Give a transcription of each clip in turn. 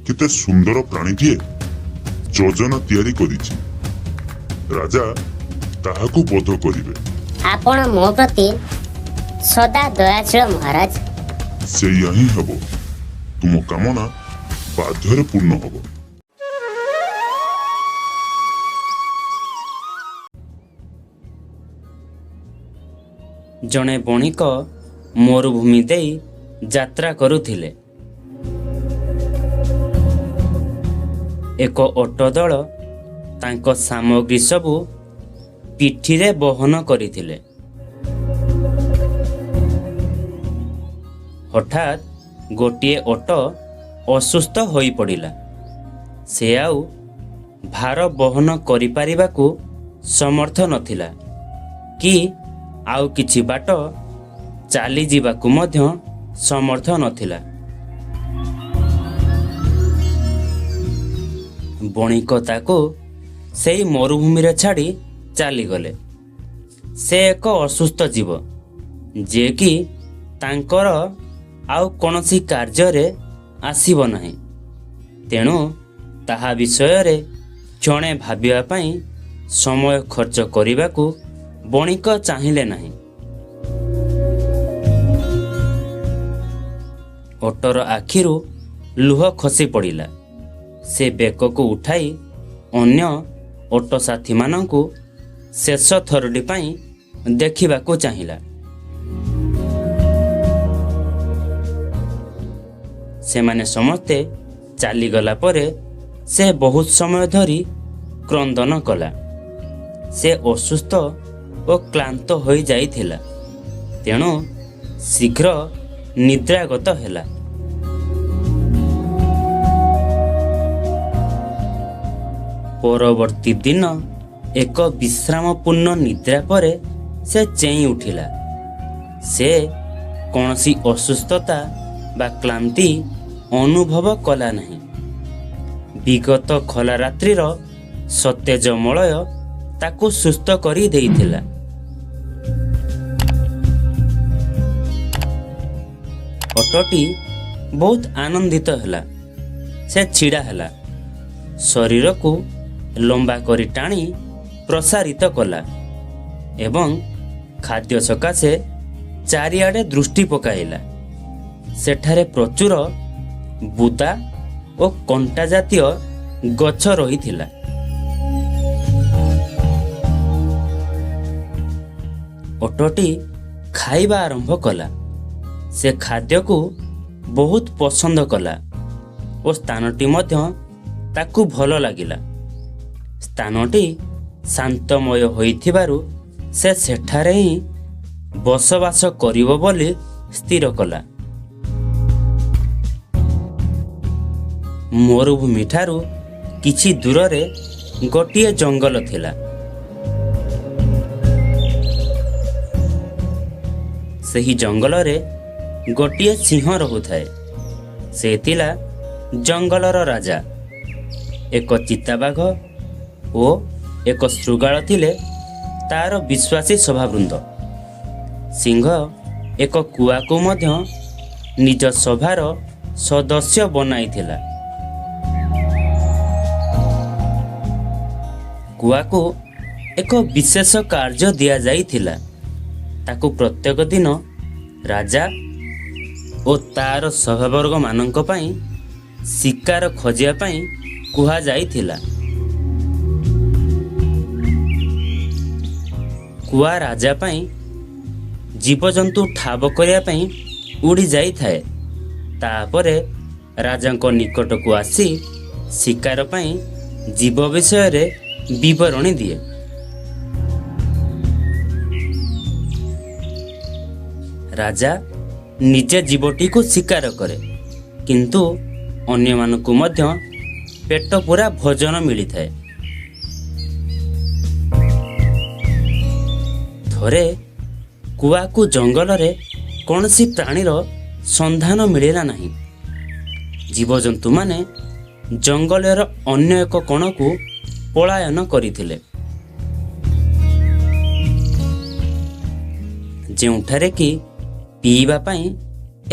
କେତେ ସୁନ୍ଦର ପ୍ରାଣୀଟିଏ ଯୋଜନା ତିଆରି କରିଛି। ରାଜା ତାହାକୁ ବଧ କରିବେ। ଆପଣ ମୋ ପ୍ରତି ସଦା ଦୟାଶୀଳ ମହାରାଜ। ସେଇଆ ହିଁ ହେବ। ତୁମ କାମନା ବାଧ୍ୟରେ ପୂର୍ଣ୍ଣ ହେବ। ଜଣେ ବଣିକ ମରୁଭୂମି ଦେଇ ଯାତ୍ରା କରୁଥିଲେ। ଏକ ଓଟ ଦଳ ତାଙ୍କ ସାମଗ୍ରୀ ସବୁ ପିଠିରେ ବହନ କରିଥିଲେ। ହଠାତ୍ ଗୋଟିଏ ଓଟ ଅସୁସ୍ଥ ହୋଇପଡ଼ିଲା। ସେ ଆଉ ଭାର ବହନ କରିପାରିବାକୁ ସମର୍ଥ ନଥିଲା କି ଆଉ କିଛି ବାଟ ଚାଲିଯିବାକୁ ମଧ୍ୟ ସମର୍ଥ ନଥିଲା। ବଣିକ ତାକୁ ସେଇ ମରୁଭୂମିରେ ଛାଡ଼ି ଚାଲିଗଲେ। ସେ ଏକ ଅସୁସ୍ଥ ଜୀବ, ଯିଏକି ତାଙ୍କର ଆଉ କୌଣସି କାର୍ଯ୍ୟରେ ଆସିବ ନାହିଁ। ତେଣୁ ତାହା ବିଷୟରେ କ୍ଷଣେ ଭାବିବା ପାଇଁ ସମୟ ଖର୍ଚ୍ଚ କରିବାକୁ ବଣିକ ଚାହିଁଲେ ନାହିଁ। ଓଟର ଆଖିରୁ ଲୁହ ଖସି ପଡ଼ିଲା। ସେ ବେକକୁ ଉଠାଇ ଅନ୍ୟ ଓଟ ସାଥୀମାନଙ୍କୁ ଶେଷ ଥରଟି ପାଇଁ ଦେଖିବାକୁ ଚାହିଁଲା। ସେମାନେ ସମସ୍ତେ ଚାଲିଗଲା ପରେ ସେ ବହୁତ ସମୟ ଧରି କ୍ରନ୍ଦନ କଲା। ସେ ଅସୁସ୍ଥ ଓ କ୍ଳାନ୍ତ ହୋଇଯାଇଥିଲା, ତେଣୁ ଶୀଘ୍ର ନିଦ୍ରାଗତ ହେଲା। ପରବର୍ତ୍ତୀ ଦିନ ଏକ ବିଶ୍ରାମପୂର୍ଣ୍ଣ ନିଦ୍ରା ପରେ ସେ ଚେଇଁ ଉଠିଲା। ସେ କୌଣସି ଅସୁସ୍ଥତା ବା କ୍ଳାନ୍ତି ଅନୁଭବ କଲା ନାହିଁ। ବିଗତ ଖୋଲା ରାତ୍ରିର ସତେଜ ମଳୟ ତାକୁ ସୁସ୍ଥ କରି ଦେଇଥିଲା। ଓଟଟି ବହୁତ ଆନନ୍ଦିତ ହେଲା। ସେ ଛିଡ଼ା ହେଲା, ଶରୀରକୁ ଲମ୍ବା କରି ଟାଣି ପ୍ରସାରିତ କଲା ଏବଂ ଖାଦ୍ୟ ସକାଶେ ଚାରିଆଡ଼େ ଦୃଷ୍ଟି ପକାଇଲା। ସେଠାରେ ପ୍ରଚୁର ବୁଦା ଓ କଣ୍ଟା ଜାତୀୟ ଗଛ ରହିଥିଲା। ଓଟଟି ଖାଇବା ଆରମ୍ଭ କଲା। ସେ ଖାଦ୍ୟକୁ ବହୁତ ପସନ୍ଦ କଲା ଓ ସ୍ଥାନଟି ମଧ୍ୟ ତାକୁ ଭଲ ଲାଗିଲା। ସ୍ଥାନଟି ଶାନ୍ତମୟ ହୋଇଥିବାରୁ ସେ ସେଠାରେ ହିଁ ବସବାସ କରିବ ବୋଲି ସ୍ଥିର କଲା। ମରୁଭୂମିଠାରୁ କିଛି ଦୂରରେ ଗୋଟିଏ ଜଙ୍ଗଲ ଥିଲା। ସେହି ଜଙ୍ଗଲରେ ଗୋଟିଏ ସିଂହ ରହୁଥାଏ। ସେ ଥିଲା ଜଙ୍ଗଲର ରାଜା। ଏକ ଚିତାବାଘ ଓ ଏକ ଶୃଗାଳ ଥିଲେ ତାର ବିଶ୍ୱାସୀ ସଭାବୃନ୍ଦ। ସିଂହ ଏକ କୁଆକୁ ମଧ୍ୟ ନିଜ ସଭାର ସଦସ୍ୟ ବନାଇଥିଲା। କୁଆକୁ ଏକ ବିଶେଷ କାର୍ଯ୍ୟ ଦିଆଯାଇଥିଲା। ତାକୁ ପ୍ରତ୍ୟେକ ଦିନ ରାଜା ଓ ତାର ସଭାବର୍ଗମାନଙ୍କ ପାଇଁ ଶିକାର ଖୋଜିବା ପାଇଁ କୁହାଯାଇଥିଲା। କୁଆ ରାଜା ପାଇଁ ଜୀବଜନ୍ତୁ ଠାବ କରିବା ପାଇଁ ଉଡ଼ି ଯାଇଥାଏ। ତାପରେ ରାଜାଙ୍କ ନିକଟକୁ ଆସି ଶିକାର ପାଇଁ ଜୀବ ବିଷୟରେ ବିବରଣୀ ଦିଏ। ରାଜା ନିଜେ ଜୀବଟିକୁ ଶିକାର କରେ, କିନ୍ତୁ ଅନ୍ୟମାନଙ୍କୁ ମଧ୍ୟ ପେଟ ପୂରା ଭୋଜନ ମିଳିଥାଏ। ଥରେ କୁଆକୁ ଜଙ୍ଗଲରେ କୌଣସି ପ୍ରାଣୀର ସନ୍ଧାନ ମିଳିଲା ନାହିଁ। ଜୀବଜନ୍ତୁମାନେ ଜଙ୍ଗଲର ଅନ୍ୟ ଏକ କୋଣକୁ ପଳାୟନ କରିଥିଲେ, ଯେଉଁଠାରେ କି ପିଇବା ପାଇଁ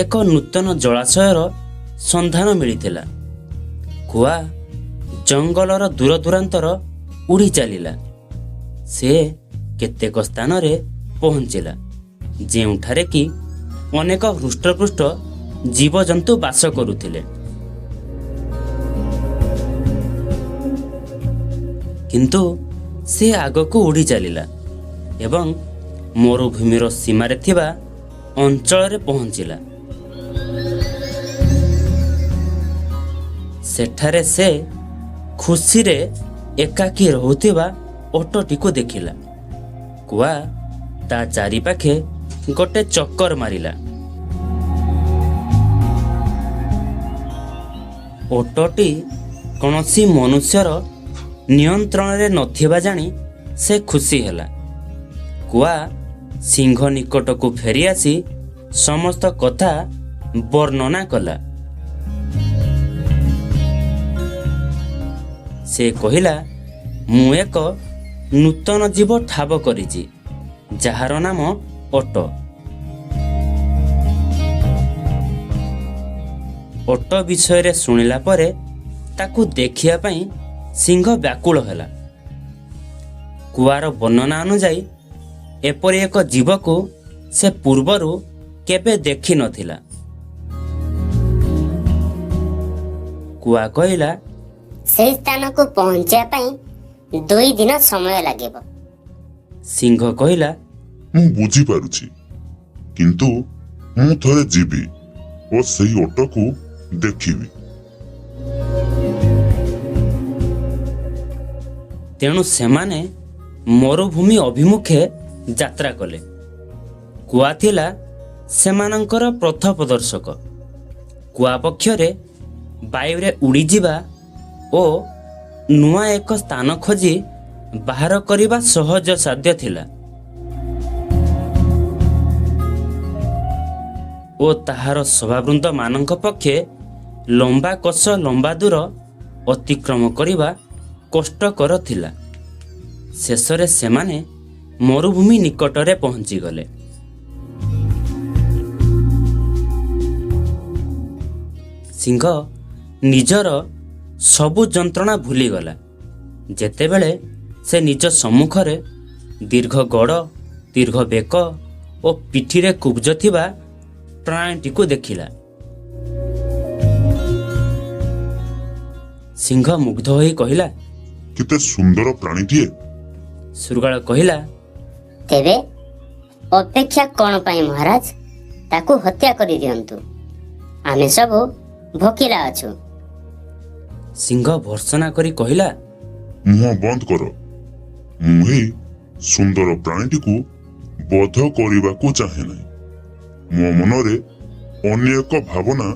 ଏକ ନୂତନ ଜଳାଶୟର ସନ୍ଧାନ ମିଳିଥିଲା। କୁଆ ଜଙ୍ଗଲର ଦୂର ଦୂରାନ୍ତର ଉଡ଼ି ଚାଲିଲା। ସେ କେତେକ ସ୍ଥାନରେ ପହଞ୍ଚିଲା, ଯେଉଁଠାରେ କି ଅନେକ ହୃଷ୍ଟପୃଷ୍ଟ ଜୀବଜନ୍ତୁ ବାସ କରୁଥିଲେ। କିନ୍ତୁ ସେ ଆଗକୁ ଉଡ଼ି ଚାଲିଲା ଏବଂ ମରୁଭୂମିର ସୀମାରେ ଥିବା ଅଞ୍ଚଳରେ ପହଞ୍ଚିଲା। ସେଠାରେ ସେ ଖୁସିରେ ଏକାକୀ ରହୁଥିବା ଓଟଟିକୁ ଦେଖିଲା। କୁଆ ତା ଚାରିପାଖେ ଗୋଟେ ଚକ୍କର ମାରିଲା। ଓଟଟି କୌଣସି ମନୁଷ୍ୟର ନିୟନ୍ତ୍ରଣରେ ନଥିବା ଜାଣି ସେ ଖୁସି ହେଲା। କୁଆ ସିଂହ ନିକଟକୁ ଫେରିଆସି ସମସ୍ତ କଥା ବର୍ଣ୍ଣନା କଲା। ସେ କହିଲା, ମୁଁ ଏକ ନୂତନ ଜୀବ ଠାବ କରିଛି, ଯାହାର ନାମ ଓଟ। ଓଟ ବିଷୟରେ ଶୁଣିଲା ପରେ ତାକୁ ଦେଖିବା ପାଇଁ ସିଂହ ବ୍ୟାକୁଳ ହେଲା। କୁଆର ବର୍ଣ୍ଣନା ଅନୁଯାୟୀ ଏପରି ଏକ ଜୀବକୁ ସେ ପୂର୍ବରୁ କେବେ ଦେଖିନଥିଲା। କୁଆ କହିଲା, ସେହି ସ୍ଥାନକୁ ପହଞ୍ଚିବା ପାଇଁ 2 ଦିନ ସମୟ ଲାଗିବ। ସିଂହ କହିଲା, ମୁଁ ବୁଝିପାରୁଛି, କିନ୍ତୁ ମୁଁ ଥରେ ଯିବି ଓ ସେଇ ଓଟକୁ ଦେଖିବି। ତେଣୁ ସେମାନେ ମରୁଭୂମି ଅଭିମୁଖେ ଯାତ୍ରା କଲେ। କୁଆ ଥିଲା ସେମାନଙ୍କର ପଥ ପ୍ରଦର୍ଶକ। କୁଆ ପକ୍ଷରେ ବାୟୁରେ ଉଡ଼ିଯିବା ଓ ନୂଆ ଏକ ସ୍ଥାନ ଖୋଜି ବାହାର କରିବା ସହଜ ସାଧ୍ୟ ଥିଲା ଓ ତାହାର ସଭାବୃନ୍ଦମାନଙ୍କ ପକ୍ଷେ ଲମ୍ବା କୋଶ ଲମ୍ବା ଦୂର ଅତିକ୍ରମ କରିବା କଷ୍ଟକର ଥିଲା। ଶେଷରେ ସେମାନେ ମରୁଭୂମି ନିକଟରେ ପହଞ୍ଚିଗଲେ। ସିଂହ ନିଜର ସବୁ ଯନ୍ତ୍ରଣା ଭୁଲିଗଲା, ଯେତେବେଳେ ସେ ନିଜ ସମ୍ମୁଖରେ ଦୀର୍ଘ ଗୋଡ଼, ଦୀର୍ଘ ବେକ ଓ ପିଠିରେ କୁବ୍ଜ ଥିବା ପ୍ରାଣୀଟିକୁ ଦେଖିଲା। ସିଂହ ମୁଗ୍ଧ ହୋଇ କହିଲା, କେତେ ସୁନ୍ଦର ପ୍ରାଣୀଟିଏ! ଶୃଗାଳ କହିଲା, ତେବେ ଅପେକ୍ଷା କ'ଣ ପାଇଁ ମହାରାଜ? ତାକୁ ହତ୍ୟା କରିଦିଅନ୍ତୁ। ଆମେ ସବୁ ଭୋକିଲା ଅଛୁ। ସିଂହ ଭର୍ତ୍ସନା କରି କହିଲା, ମୁହଁ ବନ୍ଦ କର। ମୁଁ ଏହି ସୁନ୍ଦର ପ୍ରାଣୀଟିକୁ ବଧ କରିବାକୁ ଚାହେଁ ନାହିଁ। ମୋ ମନରେ ଅନ୍ୟ ଏକ ଭାବନା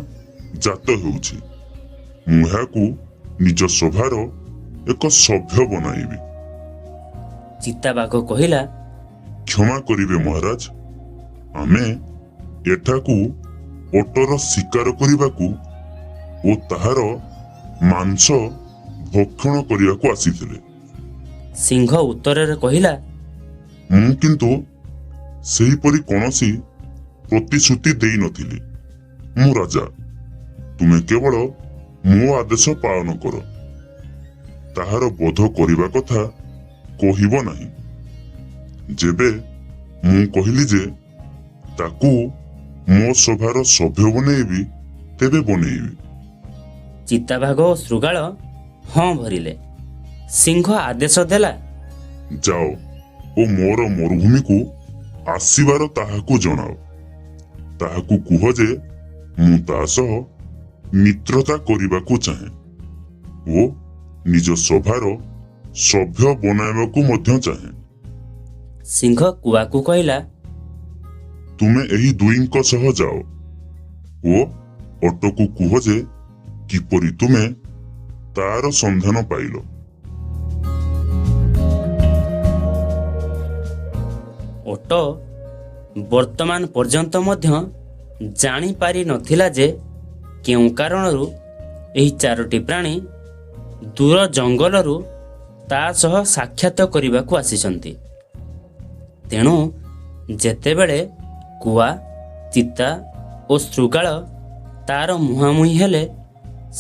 ଜାତ ହେଉଛି। ମୁଁ ଏହାକୁ ନିଜ ସଭାର ଏକ ସଭ୍ୟ ବନାଇବି। ଚିତାବାଘ କହିଲା, କ୍ଷମା କରିବେ ମହାରାଜ, ଆମେ ଏଠାକୁ ଓଟର ଶିକାର କରିବାକୁ ଓ ତାହାର ମାଂସ ଭକ୍ଷଣ କରିବାକୁ ଆସିଥିଲେ। ସିଂହ ଉତ୍ତରରେ କହିଲା, ମୁଁ କିନ୍ତୁ ସେହିପରି କୌଣସି ପ୍ରତିଶ୍ରୁତି ଦେଇନଥିଲି। ମୁଁ ରାଜା। ତୁମେ କେବଳ ମୋ ଆଦେଶ ପାଳନ କର। ତାହାର ବଧ କରିବା କଥା କହିବ ନାହିଁ। ଯେବେ ମୁଁ କହିଲି ଯେ ତାକୁ ମୋ ସଭାର ସଭ୍ୟ ବନେଇବି, ତେବେ ବନେଇବି। ଚିତାବାଘ ଓ ଶୃଗାଳ ହଁ ଭରିଲେ। ସିଂହ ଆଦେଶ ଦେଲା, ଯାଅ ଓ ମୋର ମରୁଭୂମିକୁ ଆସିବାର ତାହାକୁ ଜଣାଅ। ତାହାକୁ କୁହ ଯେ ମୁଁ ତା ସହ ମିତ୍ରତା କରିବାକୁ ଚାହେଁ ଓ ନିଜ ସଭାର ସଭ୍ୟ ବନାଇବାକୁ ମଧ୍ୟ ଚାହେଁ। ସିଂହ କୁଆକୁ କହିଲା, ତୁମେ ଏହି ଦୁଇଙ୍କ ସହ ଯାଅ ଓ ଓଟକୁ କୁହ ଯେ କିପରି ତୁମେ ତାର ସନ୍ଧାନ ପାଇଲ। ଓଟ ବର୍ତ୍ତମାନ ପର୍ଯ୍ୟନ୍ତ ମଧ୍ୟ ଜାଣିପାରି ନଥିଲା ଯେ କେଉଁ କାରଣରୁ ଏହି ଚାରୋଟି ପ୍ରାଣୀ ଦୂର ଜଙ୍ଗଲରୁ ତା ସହ ସାକ୍ଷାତ କରିବାକୁ ଆସିଛନ୍ତି। ତେଣୁ ଯେତେବେଳେ କୁଆ, ଚିତା ଓ ଶୃଗାଳ ତାର ମୁହାଁମୁହିଁ ହେଲେ,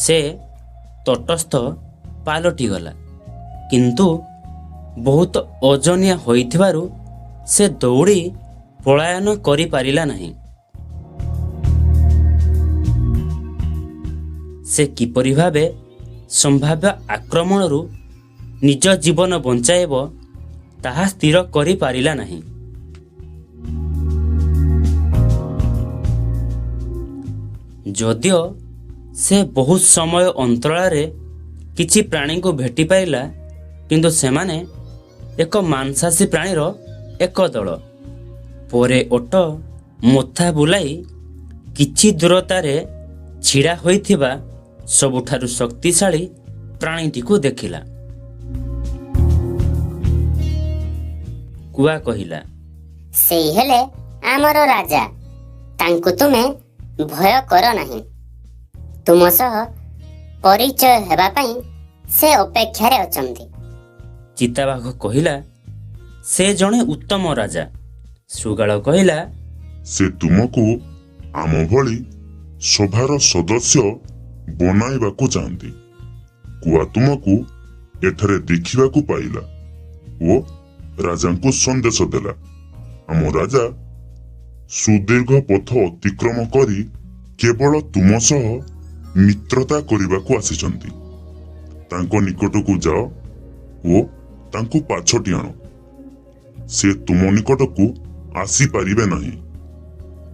ସେ ତଟସ୍ଥ ପାଲଟିଗଲା, କିନ୍ତୁ ବହୁତ ଓଜନିଆ ହୋଇଥିବାରୁ ସେ ଦୌଡ଼ି ପଳାୟନ କରିପାରିଲା ନାହିଁ। ସେ କିପରି ଭାବେ ସମ୍ଭାବ୍ୟ ଆକ୍ରମଣରୁ ନିଜ ଜୀବନ ବଞ୍ଚାଇବ ତାହା ସ୍ଥିର କରିପାରିଲା ନାହିଁ। ଯଦିଓ ସେ ବହୁତ ସମୟ ଅନ୍ତରାଳରେ କିଛି ପ୍ରାଣୀଙ୍କୁ ଭେଟିପାରିଲା, କିନ୍ତୁ ସେମାନେ ଏକ ମାଂସାଶୀ ପ୍ରାଣୀର ଏକ ଦଳ। ପରେ ଓଟ ମଥା ବୁଲାଇ କିଛି ଦୂରତାରେ ଛିଡ଼ା ହୋଇଥିବା ସବୁଠାରୁ ଶକ୍ତିଶାଳୀ ପ୍ରାଣୀଟିକୁ ଦେଖିଲା। କୁଆ କହିଲା, ସେଇ ହେଲେ ଆମର ରାଜା। ତାଙ୍କୁ ତୁମେ ଭୟ କର ନାହିଁ। ତୁମ ସହ ପରିଚୟ ହେବା ପାଇଁ ସେ ଅପେକ୍ଷାରେ ଅଛନ୍ତି। ଚିତାବାଘ କହିଲା, ସେ ଜଣେ ଉତ୍ତମ ରାଜା। ଶୃଗାଳ କହିଲା, ସେ ତୁମକୁ ଆମ ଭଳି ସଭାର ସଦସ୍ୟ ବନାଇବାକୁ ଚାହାନ୍ତି। କୁଆ ତୁମକୁ ଏଠାରେ ଦେଖିବାକୁ ପାଇଲା ଓ ରାଜାଙ୍କୁ ସନ୍ଦେଶ ଦେଲା। ଆମ ରାଜା ସୁଦୀର୍ଘ ପଥ ଅତିକ୍ରମ କରି କେବଳ ତୁମ ସହ ମିତ୍ରତା କରିବାକୁ ଆସିଛନ୍ତି। ତାଙ୍କ ନିକଟକୁ ଯାଅ ଓ ତାଙ୍କୁ ପାଛୋଟି ଆଣ। ସେ ତୁମ ନିକଟକୁ ଆସିପାରିବେ ନାହିଁ।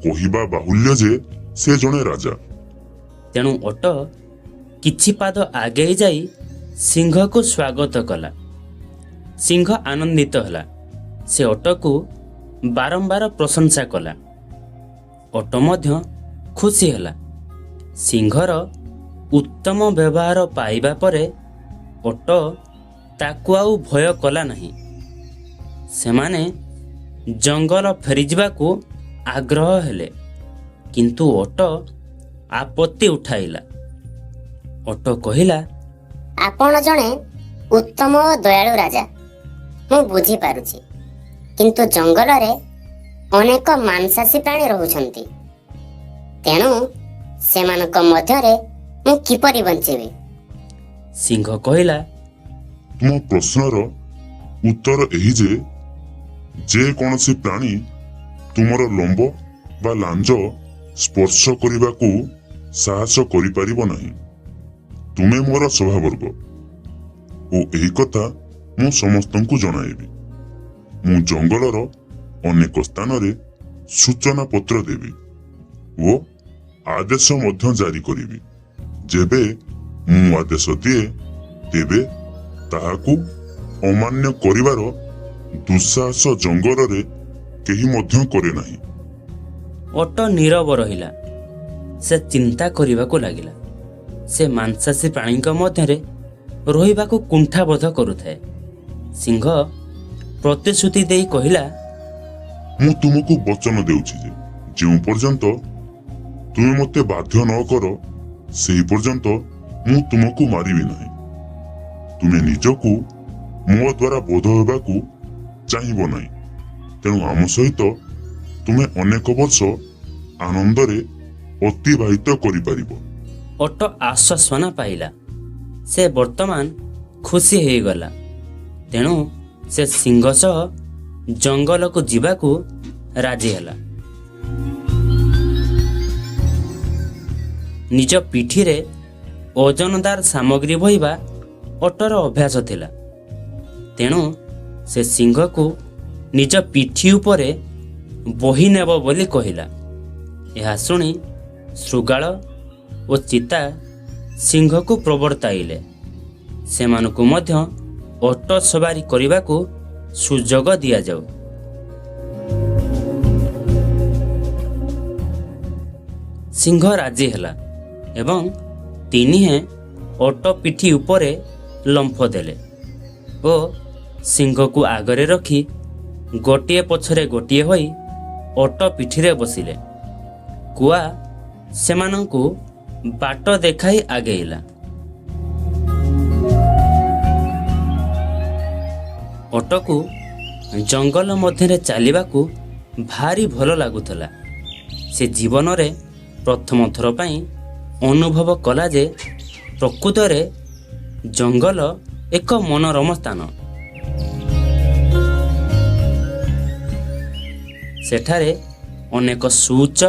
କହିବା ବାହୁଲ୍ୟ ଯେ ସେ ଜଣେ ରାଜା। ତେଣୁ ଓଟ କିଛି ପାଦ ଆଗେଇ ଯାଇ ସିଂହକୁ ସ୍ୱାଗତ କଲା। ସିଂହ ଆନନ୍ଦିତ ହେଲା। ସେ ଓଟକୁ ବାରମ୍ବାର ପ୍ରଶଂସା କଲା। ଓଟ ମଧ୍ୟ ଖୁସି ହେଲା। ସିଂହର ଉତ୍ତମ ବ୍ୟବହାର ପାଇବା ପରେ ଓଟ ତାକୁ ଆଉ ଭୟ କଲା ନାହିଁ। ସେମାନେ ଜଙ୍ଗଲ ଫେରିଯିବାକୁ ଆଗ୍ରହ ହେଲେ, କିନ୍ତୁ ଓଟ ଆପତ୍ତି ଉଠାଇଲା। ଓଟ କହିଲା, ଆପଣ ଜଣେ ଉତ୍ତମ ଓ ଦୟାଳୁ ରାଜା, ମୁଁ ବୁଝିପାରୁଛି। କିନ୍ତୁ ଜଙ୍ଗଲରେ ଅନେକ ମାଂସାଶୀ ପ୍ରାଣୀ ରହୁଛନ୍ତି, ତେଣୁ ସେମାନଙ୍କ ମଧ୍ୟରେ ମୁଁ କିପରି ବଞ୍ଚିବି? ସିଂହ କହିଲା, ତୁମ ପ୍ରଶ୍ନର ଉତ୍ତର ଏହି ଯେ ଯେକୌଣସି ପ୍ରାଣୀ ତୁମର ଲମ୍ବ ବା ଲାଞ୍ଜ ସ୍ପର୍ଶ କରିବାକୁ ସାହସ କରିପାରିବ ନାହିଁ। ତୁମେ ମୋର ସଭାବର୍ଗ ଓ ଏହି କଥା ମୁଁ ସମସ୍ତଙ୍କୁ ଜଣାଇବି। ମୁଁ ଜଙ୍ଗଲର ଅନେକ ସ୍ଥାନରେ ସୂଚନା ପତ୍ର ଦେବି ଓ ଆଦେଶ ମଧ୍ୟ ଜାରି କରିବି। ଯେବେ ମୁଁ ଆଦେଶ ଦିଏ, ତେବେ ତାହାକୁ ଅମାନ୍ୟ କରିବାର ଦୁଃସାହସ ଜଙ୍ଗଲରେ କେହି ମଧ୍ୟ କରେ ନାହିଁ। ଓଟ ନୀରବ ରହିଲା। ସେ ଚିନ୍ତା କରିବାକୁ ଲାଗିଲା। ସେ ମାଂସାଶୀ ପ୍ରାଣୀଙ୍କ ମଧ୍ୟରେ ରହିବାକୁ କୁଣ୍ଠାବୋଧ କରୁଥାଏ। ସିଂହ ପ୍ରତିଶ୍ରୁତି ଦେଇ କହିଲା, ମୁଁ ତୁମକୁ ବଚନ ଦେଉଛି ଯେ ଯେଉଁ ପର୍ଯ୍ୟନ୍ତ ତୁମେ ମୋତେ ବାଧ୍ୟ ନ କର, ସେହି ପର୍ଯ୍ୟନ୍ତ ମୁଁ ତୁମକୁ ମାରିବି ନାହିଁ। ତୁମେ ନିଜକୁ ମୋ ଦ୍ୱାରା ବୋଧ ହେବାକୁ ଚାହିଁବ ନାହିଁ। ତେଣୁ ଆମ ସହିତ ତୁମେ ଅନେକ ବର୍ଷ ଆନନ୍ଦରେ ଅତିବାହିତ କରିପାରିବ। ଓଟ ଆଶ୍ୱାସନା ପାଇଲା। ସେ ବର୍ତ୍ତମାନ ଖୁସି ହେଇଗଲା। ତେଣୁ ସେ ସିଂହ ସହ ଜଙ୍ଗଲକୁ ଯିବାକୁ ରାଜି ହେଲା। ନିଜ ପିଠିରେ ଓଜନଦାର ସାମଗ୍ରୀ ବୋହିବା ଓଟର ଅଭ୍ୟାସ ଥିଲା। ତେଣୁ ସେ ସିଂହକୁ ନିଜ ପିଠି ଉପରେ ବୋହି ନେବ ବୋଲି କହିଲା। ଏହା ଶୁଣି ଶୃଗାଳ ଓ ଚିତା ସିଂହକୁ ପ୍ରବର୍ତ୍ତାଇଲେ। ସେମାନଙ୍କୁ ମଧ୍ୟ ଓଟ ସବାରି କରିବାକୁ ସୁଯୋଗ ଦିଆଯାଉ। ସିଂହ ରାଜି ହେଲା ଏବଂ ତିନିହେଁ ଓଟ ପିଠି ଉପରେ ଲମ୍ଫ ଦେଲେ ଓ ସିଂହକୁ ଆଗରେ ରଖି ଗୋଟିଏ ପଛରେ ଗୋଟିଏ ହୋଇ ଓଟ ପିଠିରେ ବସିଲେ। କୁଆ ସେମାନଙ୍କୁ ବାଟ ଦେଖାଇ ଆଗେଇଲା। ଓଟକୁ ଜଙ୍ଗଲ ମଧ୍ୟରେ ଚାଲିବାକୁ ଭାରି ଭଲ ଲାଗୁଥିଲା। ସେ ଜୀବନରେ ପ୍ରଥମ ଥର ପାଇଁ ଅନୁଭବ କଲା ଯେ ପ୍ରକୃତରେ ଜଙ୍ଗଲ ଏକ ମନୋରମ ସ୍ଥାନ। ସେଠାରେ ଅନେକ ସୁଉଚ୍ଚ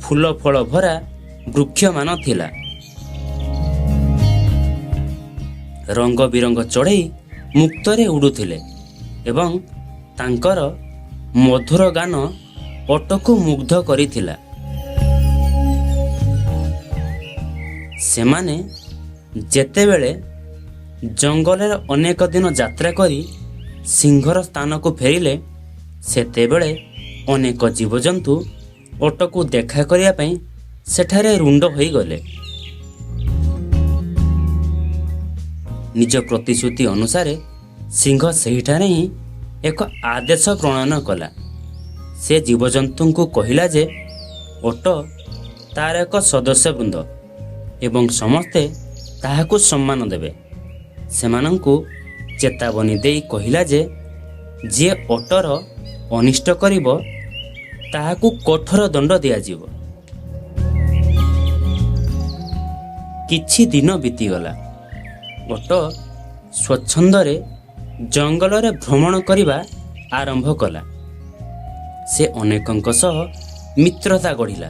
ଫୁଲ ଫଳ ଭରା ବୃକ୍ଷମାନ ଥିଲା। ରଙ୍ଗ ବିରଙ୍ଗ ଚଢ଼େଇ ମୁକ୍ତରେ ଉଡ଼ୁଥିଲେ ଏବଂ ତାଙ୍କର ମଧୁର ଗାନ ଓଟକୁ ମୁଗ୍ଧ କରିଥିଲା। ସେମାନେ ଯେତେବେଳେ ଜଙ୍ଗଲରେ ଅନେକ ଦିନ ଯାତ୍ରା କରି ସିଂହର ସ୍ଥାନକୁ ଫେରିଲେ, ସେତେବେଳେ ଅନେକ ଜୀବଜନ୍ତୁ ଓଟକୁ ଦେଖା କରିବା ପାଇଁ ସେଠାରେ ରୁଣ୍ଡ ହୋଇଗଲେ। ନିଜ ପ୍ରତିଶ୍ରୁତି ଅନୁସାରେ ସିଂହ ସେହିଠାରେ ହିଁ ଏକ ଆଦେଶ ପ୍ରଣୟନ କଲା। ସେ ଜୀବଜନ୍ତୁଙ୍କୁ କହିଲା ଯେ ଓଟ ତାର ଏକ ସଦସ୍ୟବୃନ୍ଦ ଏବଂ ସମସ୍ତେ ତାହାକୁ ସମ୍ମାନ ଦେବେ। ସେମାନଙ୍କୁ ଚେତାବନୀ ଦେଇ କହିଲା ଯେ ଯିଏ ଓଟର ଅନିଷ୍ଟ କରିବ, ତାହାକୁ କଠୋର ଦଣ୍ଡ ଦିଆଯିବ। କିଛି ଦିନ ବିତିଗଲା। ଓଟ ସ୍ୱଚ୍ଛନ୍ଦରେ ଜଙ୍ଗଲରେ ଭ୍ରମଣ କରିବା ଆରମ୍ଭ କଲା। ସେ ଅନେକଙ୍କ ସହ ମିତ୍ରତା ଗଢ଼ିଲା।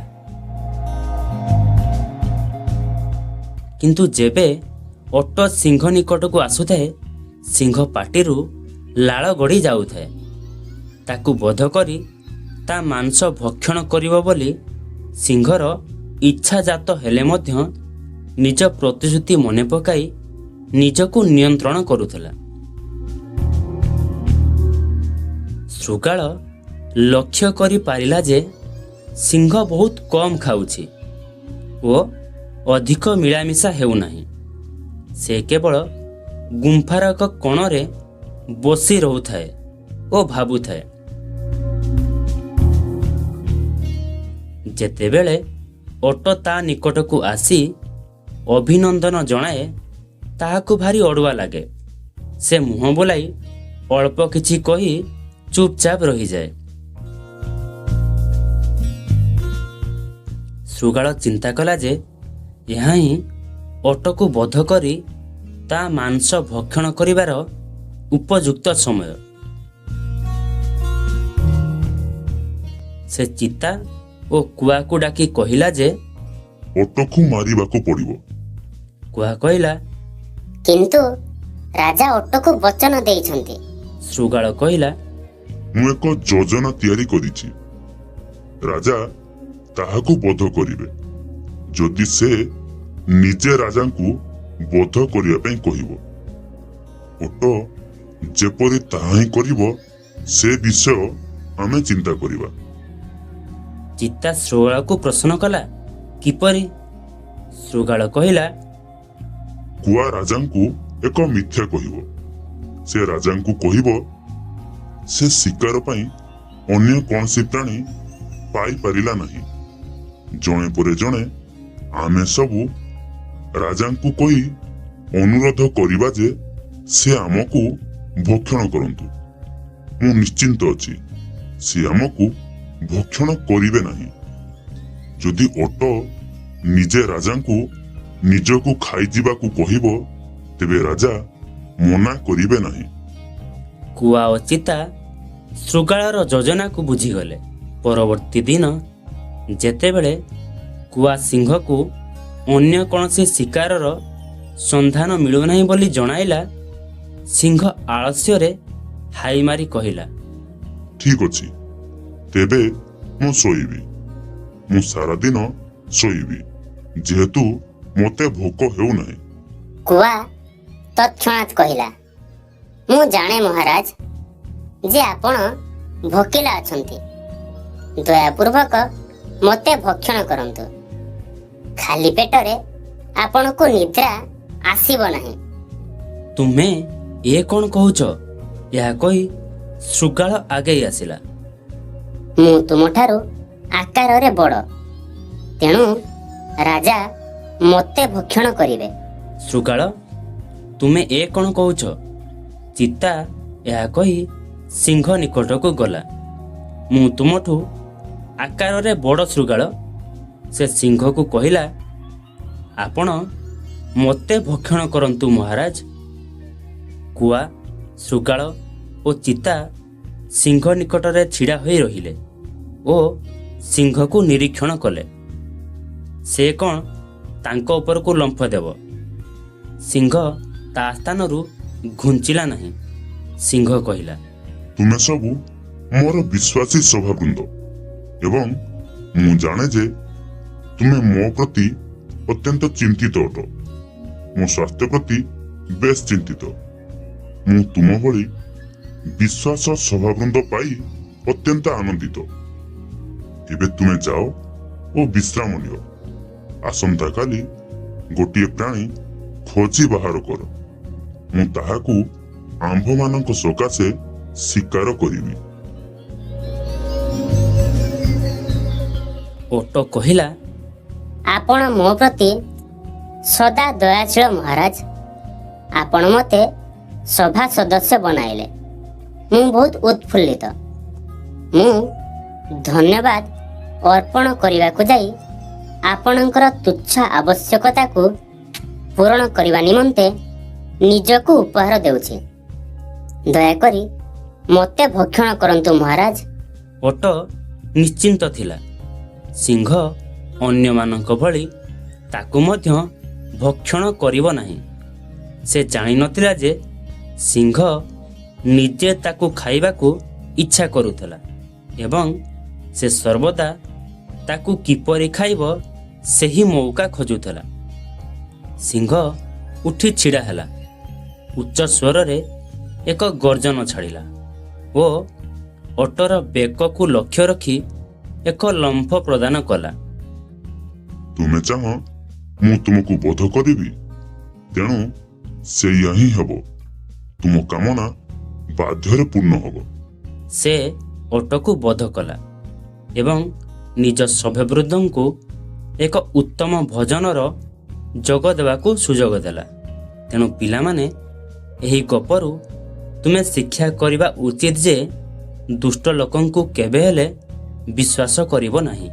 କିନ୍ତୁ ଯେବେ ଓଟ ସିଂହ ନିକଟକୁ ଆସୁଥାଏ, ସିଂହ ପାଟିରୁ ଲାଳ ଗଡ଼ି ଯାଉଥାଏ। ତାକୁ ବଧ କରି ତା ମାଂସ ଭକ୍ଷଣ କରିବ ବୋଲି ସିଂହର ଇଚ୍ଛା ଜାତ ହେଲେ ମଧ୍ୟ ନିଜ ପ୍ରତିଶ୍ରୁତି ମନେ ପକାଇ ନିଜକୁ ନିୟନ୍ତ୍ରଣ କରୁଥିଲା। ଶୃଗାଳ ଲକ୍ଷ୍ୟ କରିପାରିଲା ଯେ ସିଂହ ବହୁତ କମ୍ ଖାଉଛି ଓ ଅଧିକ ମିଳାମିଶା ହେଉନାହିଁ। ସେ କେବଳ ଗୁମ୍ଫାର ଏକ କୋଣରେ ବସି ରହୁଥାଏ ଓ ଭାବୁଥାଏ। ଯେତେବେଳେ ଓଟ ତା ନିକଟକୁ ଆସି ଅଭିନନ୍ଦନ ଜଣାଏ, ତାହାକୁ ଭାରି ଅଡ଼ୁଆ ଲାଗେ। ସେ ମୁହଁ ବୁଲାଇ ଅଳ୍ପ କିଛି କହି ଚୁପଚାପ ରହିଯାଏ। ଶୃଗାଳ ଚିନ୍ତା କଲା ଯେ ଏହା ହିଁ ଓଟକୁ ବଧ କରି ତା ମାଂସ ଭକ୍ଷଣ କରିବାର ଉପଯୁକ୍ତ ସମୟ। ସେ ଚିତା ଓ କୁଆକୁ ଡାକି କହିଲା ଯେ ଓଟକୁ ମାରିବାକୁ ପଡ଼ିବ। କୁଆ କହିଲା, କିନ୍ତୁ ରାଜା ଓଟକୁ ବଚନ ଦେଇଛନ୍ତି। ଶୃଗାଳ କହିଲା, ମୁଁ ଏକ ଯୋଜନା ତିଆରି କରିଛି। ରାଜା ତାହାକୁ ବଧ କରିବେ ଯଦି ସେ ନିଜେ ରାଜାଙ୍କୁ ବଧ କରିବା ପାଇଁ କହିବ। ଓଟ ଯେପରି ତାହା ହିଁ କରିବ, ସେ ବିଷୟ ଆମେ ଚିନ୍ତା କରିବା। ଚିତା ଶୃଗାଳକୁ ପ୍ରଶ୍ନ କଲା, କିପରି? ଶୃଗାଳ କହିଲା, କୁଆ ରାଜାଙ୍କୁ ଏକ ମିଥ୍ୟା କହିବ। ସେ ରାଜାଙ୍କୁ କହିବ ସେ ଶିକାର ପାଇଁ ଅନ୍ୟ କୌଣସି ପ୍ରାଣୀ ପାଇପାରିଲା ନାହିଁ। ଜଣେ ପରେ ଜଣେ ଆମେ ସବୁ ରାଜାଙ୍କୁ କହି ଅନୁରୋଧ କରିବା ଯେ ସେ ଆମକୁ ଭକ୍ଷଣ କରନ୍ତୁ। ମୁଁ ନିଶ୍ଚିନ୍ତ ଅଛି, ସେ ଆମକୁ ଭକ୍ଷଣ କରିବେ ନାହିଁ। ଯଦି ଓଟ ନିଜେ ରାଜାଙ୍କୁ ନିଜକୁ ଖାଇଯିବାକୁ କହିବ, ତେବେ ରାଜା ମନା କରିବେ ନାହିଁ। କୁଆ ଓ ଚିତା ଶୃଗାଳର ଯୋଜନାକୁ ବୁଝିଗଲେ। ପରବର୍ତ୍ତୀ ଦିନ ଯେତେବେଳେ କୁଆ ସିଂହକୁ ଅନ୍ୟ କୌଣସି ଶିକାରର ସନ୍ଧାନ ମିଳୁନାହିଁ ବୋଲି ଜଣାଇଲା, ସିଂହ ଆଳସ୍ୟରେ ହାଇ ମାରି କହିଲା, ଠିକ ଅଛି, ତେବେ ମୁଁ ଶୋଇବି। ମୁଁ ସାରାଦିନ ଶୋଇବି, ଯେହେତୁ ମୋତେ ଭୋକ ହେଉନାହିଁ। କୁଆ ତତ୍କ୍ଷଣାତ୍ କହିଲା, ମୁଁ ଜାଣେ ମହାରାଜ ଯେ ଆପଣ ଭୋକିଲା ଅଛନ୍ତି। ଦୟାପୂର୍ବକ ମୋତେ ଭକ୍ଷଣ କରନ୍ତୁ। ଖାଲି ପେଟରେ ଆପଣଙ୍କୁ ନିଦ୍ରା ଆସିବ ନାହିଁ। ତୁମେ ଏ କ'ଣ କହୁଛ? ଏହା କହି ଶୃଗାଳ ଆଗେଇ ଆସିଲା। ମୁଁ ତୁମଠାରୁ ଆକାରରେ ବଡ଼, ତେଣୁ ରାଜା ମୋତେ ଭକ୍ଷଣ କରିବେ। ଶୃଗାଳ, ତୁମେ ଏ କ'ଣ କହୁଛ? ଚିତା ଏହା କହି ସିଂହ ନିକଟକୁ ଗଲା। ମୁଁ ତୁମଠୁ ଆକାରରେ ବଡ଼ ଶୃଗାଳ। ସେ ସିଂହକୁ କହିଲା, ଆପଣ ମୋତେ ଭକ୍ଷଣ କରନ୍ତୁ ମହାରାଜ। କୁଆ, ଶୃଗାଳ ଓ ଚିତା ସିଂହ ନିକଟରେ ଛିଡ଼ା ହୋଇ ରହିଲେ ଓ ସିଂହକୁ ନିରୀକ୍ଷଣ କଲେ। ସେ କ'ଣ ତାଙ୍କ ଉପରକୁ ଲମ୍ଫ ଦେବ। ସିଂହ ତା ସ୍ଥାନରୁ ଘୁଞ୍ଚିଲା ନାହିଁ। ସିଂହ କହିଲା, ତୁମେ ସବୁ ମୋର ବିଶ୍ୱାସୀ ସଭାବୃନ୍ଦ ଏବଂ ମୁଁ ଜାଣେ ଯେ ତୁମେ ମୋ ପ୍ରତି ଅତ୍ୟନ୍ତ ଚିନ୍ତିତ ଅଟ। ମୋ ସ୍ୱାସ୍ଥ୍ୟ ପ୍ରତି ବେଶ ଚିନ୍ତିତ। ମୁଁ ତୁମ ଭଳି ବିଶ୍ୱାସ ସଭାବୃନ୍ଦ ପାଇ ଅତ୍ୟନ୍ତ ଆନନ୍ଦିତ। ଏବେ ତୁମେ ଯାଅ ଓ ବିଶ୍ରାମ ନିଅ। ଆସନ୍ତାକାଲି ଗୋଟିଏ ପ୍ରାଣୀ ଖୋଜି ବାହାର କର। ମୁଁ ତାହାକୁ ଆମ୍ଭମାନଙ୍କ ସକାଶେ ଶିକାର କରିବି। ଓଟ କହିଲା, ଆପଣ ମୋ ପ୍ରତି ସଦା ଦୟାଶୀଳ ମହାରାଜ। ଆପଣ ମୋତେ ସଭା ସଦସ୍ୟ ବନାଇଲେ, ମୁଁ ବହୁତ ଉତ୍ଫୁଲ୍ଲିତ। ମୁଁ ଧନ୍ୟବାଦ ଅର୍ପଣ କରିବାକୁ ଯାଇ ଆପଣଙ୍କର ତୁଚ୍ଛ ଆବଶ୍ୟକତାକୁ ପୂରଣ କରିବା ନିମନ୍ତେ ନିଜକୁ ଉପହାର ଦେଉଛି। ଦୟାକରି ମୋତେ ଭକ୍ଷଣ କରନ୍ତୁ ମହାରାଜ। ଓଟ ନିଶ୍ଚିନ୍ତ ଥିଲା, ସିଂହ ଅନ୍ୟମାନଙ୍କ ଭଳି ତାକୁ ମଧ୍ୟ ଭକ୍ଷଣ କରିବ ନାହିଁ। ସେ ଜାଣିନଥିଲା ଯେ ସିଂହ ନିଜେ ତାକୁ ଖାଇବାକୁ ଇଚ୍ଛା କରୁଥିଲା ଏବଂ ସେ ସର୍ବଦା ତାକୁ କିପରି ଖାଇବ ସେହି ମଉକା ଖୋଜୁଥିଲା। ସିଂହ ଉଠି ଛିଡ଼ା ହେଲା, ଉଚ୍ଚ ସ୍ୱରରେ ଏକ ଗର୍ଜନ ଛାଡ଼ିଲା ଓ ଓଟର ବେକକୁ ଲକ୍ଷ୍ୟ ରଖି ଏକ ଲମ୍ଫ ପ୍ରଦାନ କଲା। ତୁମେ ଚାହଁ ମୁଁ ତୁମକୁ ବଧ କରିବି, ତେଣୁ ସେଇଆ ହିଁ ହେବ। ତୁମ କାମନା ବାଧ୍ୟରେ ପୂର୍ଣ୍ଣ ହେବ। ସେ ଓଟକୁ ବଧ କଲା ଏବଂ ନିଜ ସଭ୍ୟବୃନ୍ଦଙ୍କୁ ଏକ ଉତ୍ତମ ଭୋଜନର ଯୋଗ ଦେବାକୁ ସୁଯୋଗ ଦେଲା। ତେଣୁ ପିଲାମାନେ, ଏହି ଗପରୁ ତୁମେ ଶିକ୍ଷା କରିବା ଉଚିତ ଯେ ଦୁଷ୍ଟ ଲୋକଙ୍କୁ କେବେ ହେଲେ ବିଶ୍ୱାସ କରିବ ନାହିଁ।